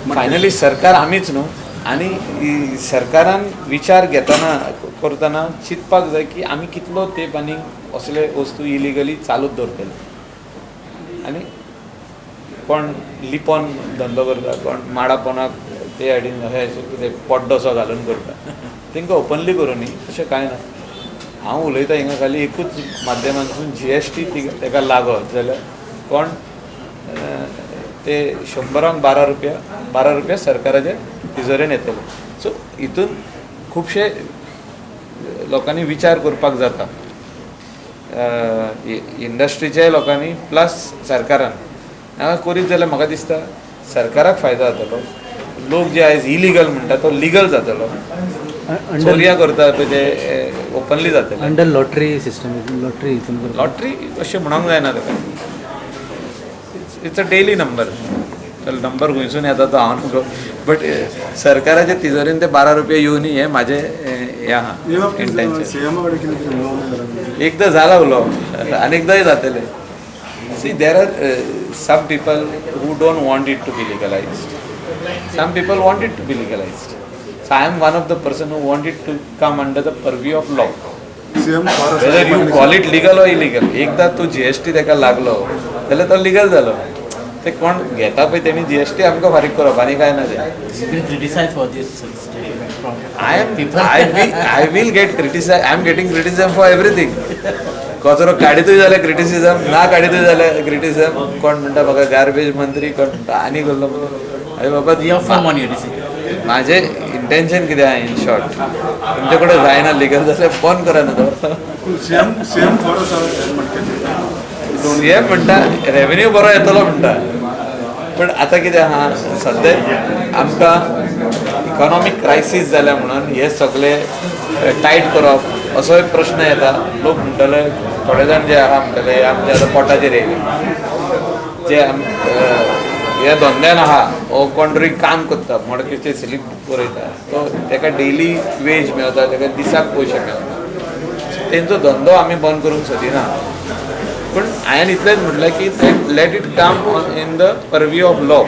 Finally सरकार आमीच न्हू. आनी सरकारान विचार घेतना करतना चिंतपाक जाय की आमी कितलो तेंप आनी असले वस्तू इलिगली चालूच दवरतले. आनी कोण लिपोन धंदो करता, कोण माडा पोनाक ते सायडीन अशें कितें पड्डो घालून करता. तांकां ओपनली करूं न्ही, तशें कांय ना. हांव उलयतां हिंगा खाली एकूच माध्यमांतसून जीएसटी ताका लागत जाल्यार कोण ते 100रांक 12 रुपया, 12 रुपया सरकाराच्या तिजोरेन येतले. सो हितून खुबशे लोकांनी विचार करपाक जाता, इंडस्ट्रीच्याय लोकांनी प्लस सरकारान. हांगा करीत जाल्यार म्हाका दिसता सरकाराक फायदो जातलो. लोक जे आयज इलिगल म्हणटा तो लिगल जातलो. चोरया करता पळय ते ओपनली जातले. अंडर लॉटरी सिस्टम, लॉटरी हितून करता. लॉटरी अशें म्हणूंक जायना ताका. It's a daily number. Number खंयसून येता तो हांव नको, बट सरकाराच्या तिजोरेन ते 12 रुपया येवनी हें म्हाजें हें आहा इंटेन्शन. सीएमा कडेन कितें तरी उलोवप जालां? एकदां जाला उलोवप आनी एकदांय जातलें. See, there are some people who don't want it to be legalized, some people want it to be legalized. So I am one of the person who want it to come under the purview of law. CM. Whether you call it legal or illegal, एकदा तूं GST ताका लागलो जाल्यार तो legal जालो. ते कोण घेता पळय तेणी जीएसटी आमकां फारीक करप, आनी कांय ना तें. Been criticized for this statement from I am people. I will get criticized. I am getting criticism for everything. कचरो काडितूय जाल्यार क्रिटिसिजम, ना काडितूय जाल्यार क्रिटिसिजम. कोण म्हणटा म्हाका गार्बेज मंत्री, कोण म्हणटा आनी कसलो. अरे बाबा. Your firm on your decision. म्हाजें इंटेन्शन कितें आहा, इन शॉर्ट, तुमचे कडेन जायना लिगल जाल्यार बंद करा न्हू तो. सीएम सीएम थोडो म्हणटा. सीएम म्हणटा रेवेन्यू बरो येतलो म्हणटा, पण आतां कितें आहा, सद्या आमकां इकॉनॉमीक क्रायसीस जाल्या म्हणून हे सगळे टायट करप असोय प्रश्न येता. लोक म्हणटले, थोडे जाण जे आहा म्हणटले हे आमच्या आतां पोटाचेर येयले. जे ह्या धंद्यान आहा हो कोण तरी काम करता, मडकेचे स्लीप बरयता, तो ताका डेली वेज मेळटा, ताका दिसाक पयशे मेळटा. तेंचो धंदो आमी बंद करूंक सोदिना, पूण हांवें इतलेंच म्हटलें की let it come on in the purview of law.